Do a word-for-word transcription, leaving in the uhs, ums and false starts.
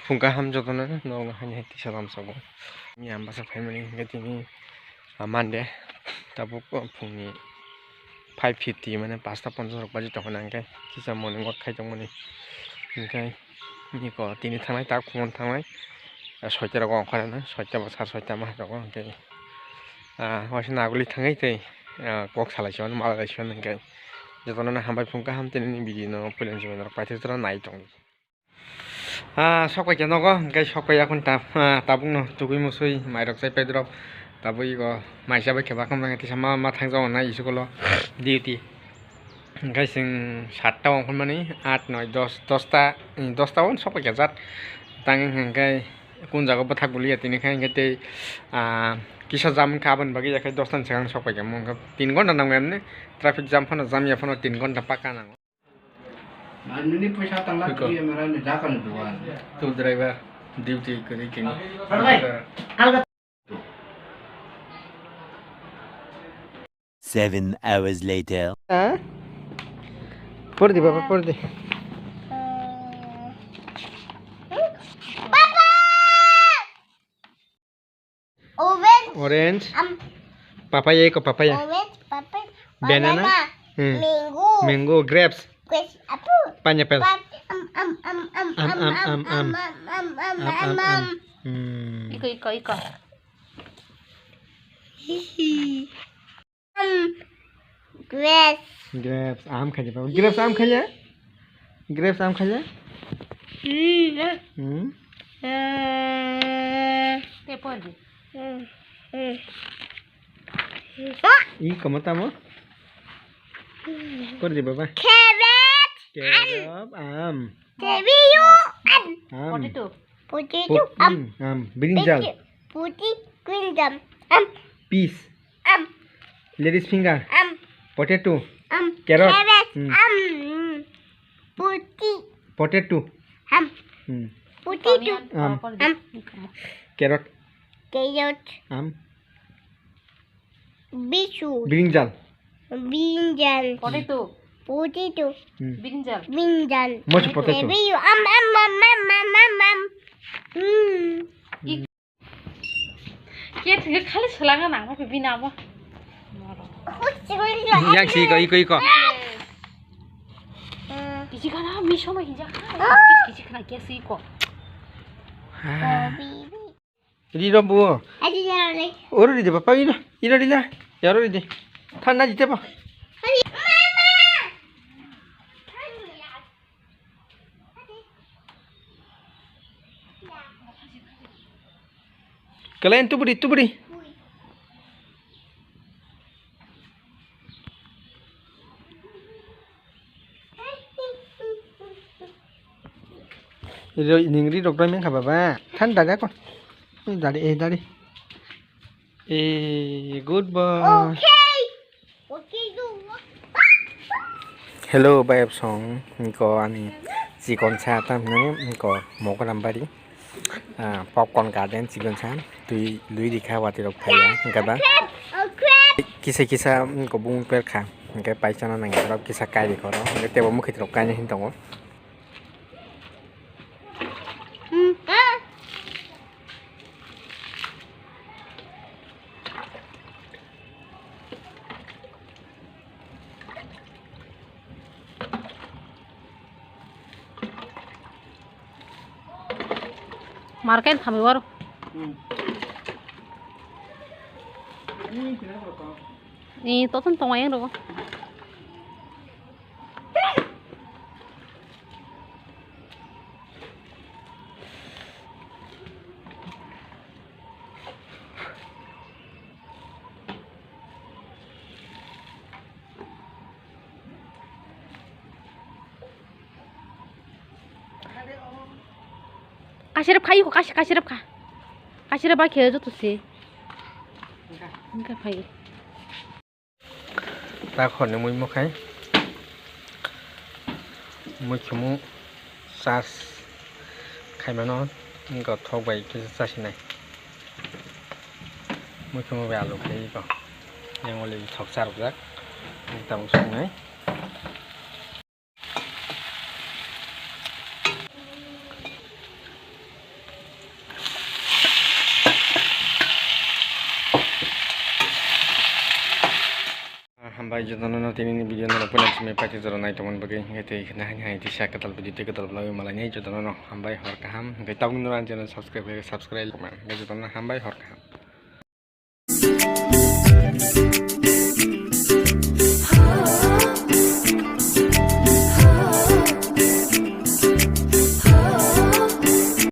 Phung kaham jotono norokno haini hai tisa lamsao. Ni ang bwsa phaimani hwnkhe tini, ah, Monday, tabuk phungni five fifty mane pasta ponchas rok baji tongkha na hwnkhe kisa morning walk khai tongmani. Hwnkhe niko tini thangnai tak phungo thangnai, ah, soita rogo ongkhorna soita ba sar soita ma rogo hwnkhe, ah, waisa naguli thangwi tei, ah, kok salai se mano malai se mano hwnkhe jotono hambai phung kaham tini video no puila ni jora paithak jora nai tong. Ah, sok pai khe nogo, hwnkhe sok pai ya khun ta-, ah, tabukno tugui musui mairok chai pai drop. Tabuk ego maisa bai khe bakam nang kisa ma, ma thang jao na school o duty. Hwnkhe chwng satta o ongkhormani, aat, noi, dos, dosta, dosta o sok pai khe jat. Tang hwnkhe kun jaga bwthak buliya tini khe hwnkhe tei, ah, kisa jam wngkha aboni bagwi yakhai dosta ni swkang sok pai khe mungkha tin ghonta nango emni traffic jam phano jam ya phano tin ghonta paka nango. Nini pwisa tangla twi mera ni dakal duan. Tu driver duty kari kini. Seven hours later. Ha? Por di, baba, por di. Orange. Orange. Am. Papaya iko papaya. Orange, papaya. Banana. Banana. Hmm. Mango. Mango, grapes. Grapes, apple. Pineapple. Pap-, am, am, am, am, am, am, am, am, am, am, am, am, am, am. Hmm. Iko, iko, iko. Hihi. Am, grapes. Grapes, aam khaja, baba. Grapes, aam khaja? Grapes, aam khaja? Hmm. Hmm? Eh. Te por di. Hmm, hmm. I komo tamo? Por di, baba. Carrot. Carrot, aam. Carrot, aam. Aam. Potato. Potato, aam. Aam. Brinjal. Potato, brinjal, aam. Peas. Am. Ladies finger. Am. Potato. Am. Carrot. Carrot. Hmm. Am. Poti. Potato. Am. Hmm. Potato. Am. Am. Carrot. Carrot. Am. Bisu. Brinjal. Brinjal. Potato. Potato. Hmm. Brinjal. Brinjal. Mochi potato. Baby, am, am, am. Hmm. Ke thwngkhe khali swlangna nangma khe bini abo. Yang si iko, iko, iko. Kisi kana miso ma hinja. Kisi kana ke si iko. Riro bu. Oro ride bapa iro. Iro rila. Yaro ride. Thanda jite ba. Kalian tubudi, tubudi. Ri, ningri rok bai mangkha baba. Thanda da ko. Dari, eh, dari. Eh, good boy. Okay. Hello, bayap song, niko ani chikon sa tam hinani niko Mogoram bari, ah, popcorn garden chikon sa, twi lui rikha watwi rok phaiya, hingkhe ba kisa kisa niko bung perkha, hingkhe paisana nangya borok kisa kai rikha oro, hingkhe tebo mwkhwtwi rok kainwi hin tongo. Market kami waro. Hmm. Ni toton tongo yang rogo. Kasirap khayu, kasi, kasirap kha. Kasirap ba khe joto se. Hingkha phai. Ta khorni mui mukhai. Mui khimu charge khaimano wngkha thok bai kisa chasinai. Mui khimu bai alu khai ko. Yang oli thok charjak. Tabuk songnai. Bai jotono no tini ni video no rok puna chimi paiti jora nai tongmani bagwi, hingke tei khna hai hai tisa kwtal video tei kwtal vlog malai nai jotono no hambai hor kaham, hingke tabuk no ang channel subscribe khe subscribe man, hingke jotono no hambai hor kaham.